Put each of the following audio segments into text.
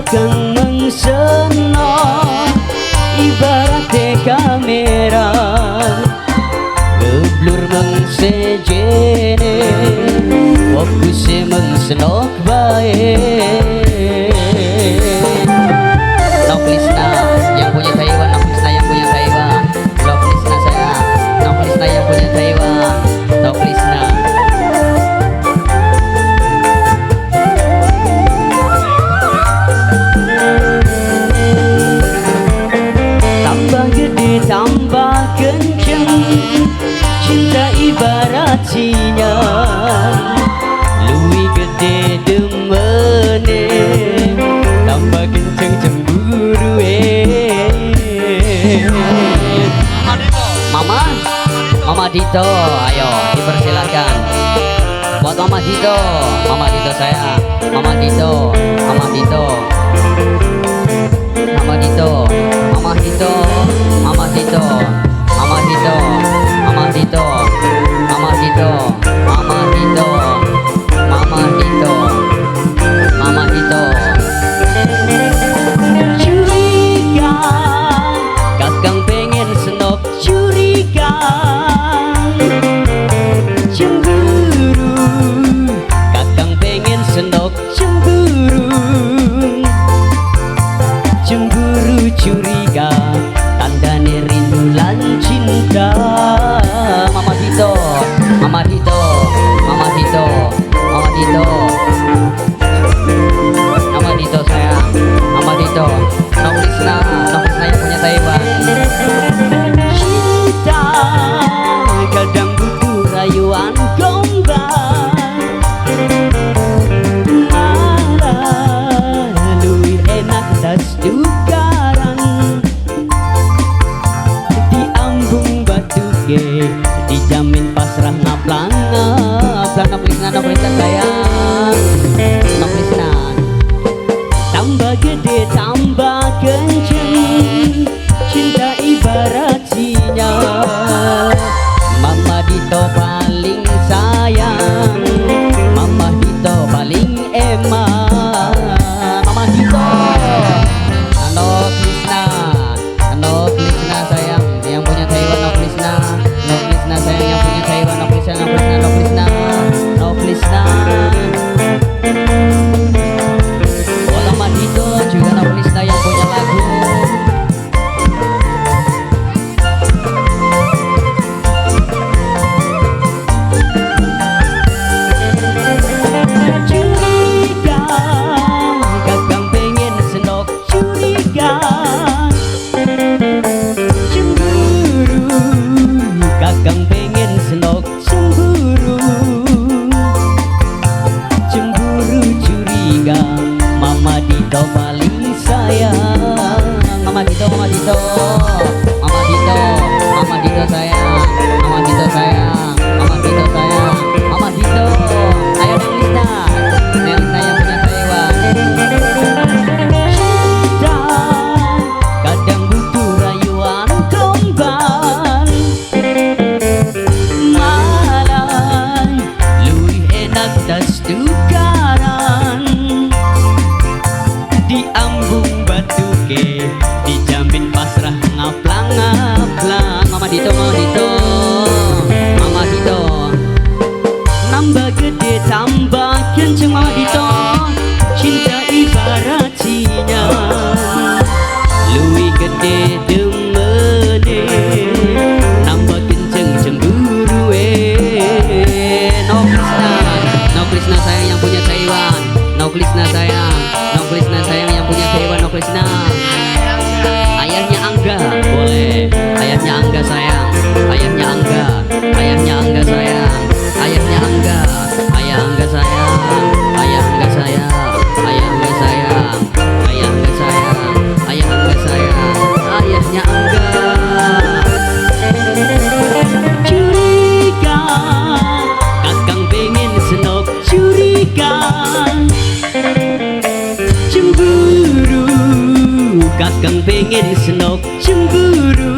Kakang mengseno ibarat kamera geblur mengsejene fokus mengsenok bae. Noklisna yang punya Taiwan, Noklisna yang punya Taiwan, Noklisna saya, Noklisna yang punya Taiwan, Noklisna. Tambah gede tambah kenceng, cinta ibarat sinyal, luwih gede demene, tambah kenceng cemburu. Mama, Mama Dito, ayo dipersilakan. Buat Mama Dito, Mama Dito saya, Mama Dito, Mama Dito, Mama Dito, Mama Dito, Mama Dito, Mama Dito, Mama Dito, Mama Dito, Mama Dito, Mama Dito, Mama Dito. Curiga, kakang pengen senok curiga, cemburu, kakang pengen senok cemburu, cemburu curiga, tandane rindu lan cinta. Mama Dito, Mama Dito, Mama Dito, Mama Dito, Mama Dito sayang, Mama Dito, Noklisna, Noklisna yang punya Taiwan. Cinta kadang butuh rayuan gombal, malah luwih enak tas tukaran, diambung batuke dijamin pasrah ngaplang ngaplang. Noklisna, Noklisna sayang, Noklisna. Tambah gede tambah kenceng, cinta ibarat sinyal, Mama Dito paling sayang, Mama Dito paling eman. Mama Dito, Noklisna, Noklisna sayang yang punya Taiwan, Noklisna, Noklisna sayang yang punya Taiwan, Noklisna, Noklisna, Noklisna, Noklisna. Buat Mama Dito juga Noklisna yang punya lagu. Curiga, kakang pengen senok curiga, cemburu, kakang pengen senok cemburu, cemburu curiga, Mama Dito paling sayang. Mama Dito, Mama Dito, Mama Dito, Mama Dito sayang, Mama Dito sayang, Mama Dito sayang, Mama Dito. Ayo Neng Lisna, Neng Lisna yang punya Taiwan. Cinta kadang butuh rayuan gombal, malah luwih enak tas tukaran, diambung batuke dijamin pasrah ngaplang ngaplang. Mama Dito, Mama Dito, Mama Dito. Nambah gede tambah kenceng Mama Dito, cinta ibarat sinyal, luwih gede demene, nambah kenceng cemburu. Noklisna, Noklisna sayang yang punya Taiwan, Noklisna sayang, Noklisna sayang yang punya Taiwan, Noklisna. Ayahnya Angga, boleh. Ayahnya Angga sayang, ayahnya Angga, ayahnya Angga sayang, ayahnya Angga, ayah Angga sayang, ayah Angga sayang, ayah Angga sayang, ayah Angga sayang, ayah Angga sayang, ayahnya Angga. Curiga, kakang pengen senok curiga, cemburu, kakang pengen senok cemburu,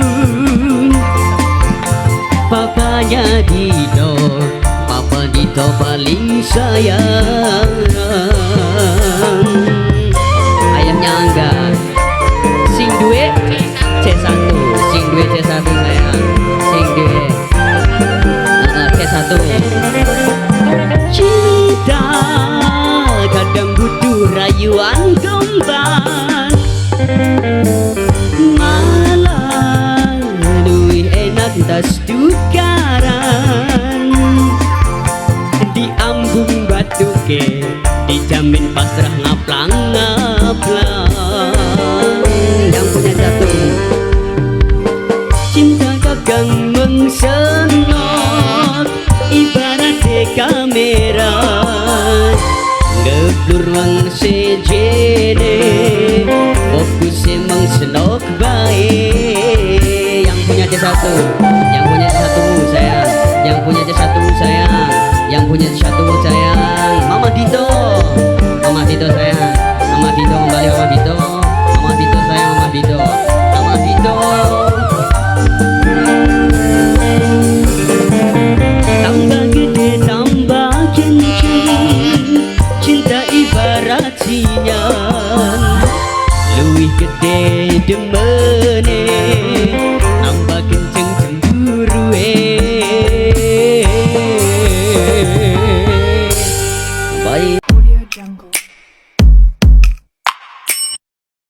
Papanya Dito, Papa Dito paling sayang. Ayahnya Kudu rayuan kembang. Malah luwih enak tas tukaran. Diambung batuke, dijamin pasrah ngaplang ngaplang. Yang punya satu. Cinta kakang mengsenok, ibarat kamera. Ngeblur wong sejene, fokus mengsenok bae. Yang punya C1, yang punya C1 sayang, yang punya C1 sayang, yang punya C1 sayang. Mama Dito, Mama Dito sayang, Mama Dito kembali, Mama Dito, Mama Dito sayang, Mama Dito, Mama Dito. Tambah gede tambah kenceng, cinta ibarat sinyal. Luwih gede demene, tambah.